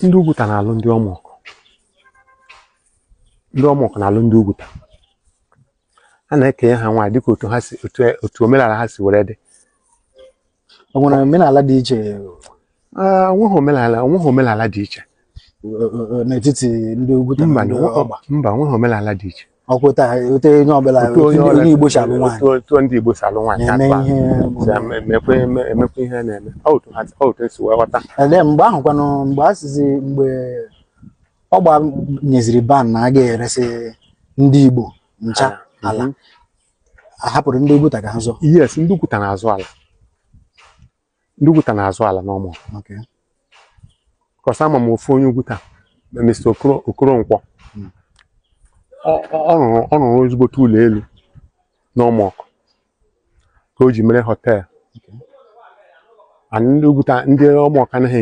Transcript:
Ndị Ugwuta na-alụ ndị Ọmọkụ, ndị Ọmọkụ na-alụ ndị Ugwuta. A na-ekenye ha nwaanyị dịka otu ha si, otu omenala ha si were dị. O nwere omenala dị iche? Ah, onweghị omenala dị iche. N'etiti ndị Ugwuta na Mba. ndị Ọgba? Mba, onweghị omenala dị iche. Ọkwa ote onye ọbụla Otu onye otu ọbụla onye Igbo si alụ nwaanyị otu ndị Igbo si alụ nwaanyị na-eme ka ihe. Si emekwa ihe a na-eme. Ọ otu esi wee ghọta. Ele mgbe ahụ kwanụ, mgbe a sizi, mgbe Ọgba nyeziri ban na a ga-eresị ndị Igbo ncha ala, a hapụrụ ndị Ugwuta ka ha zụọ? Yes, ndị Ugwuta na-azụ ala. Ndị Ugwuta na-azụ ala n'Ọmọ. Kọsa ama m ofu onye Ugwuta, Mr. Okoro, Okoronkwo. Ọ rụrụ ezigbote ụlọ elu n'Ọmọkụ ka o ji mere hotel. And ndị Ugwuta, ndị Ọmọkụ anaghị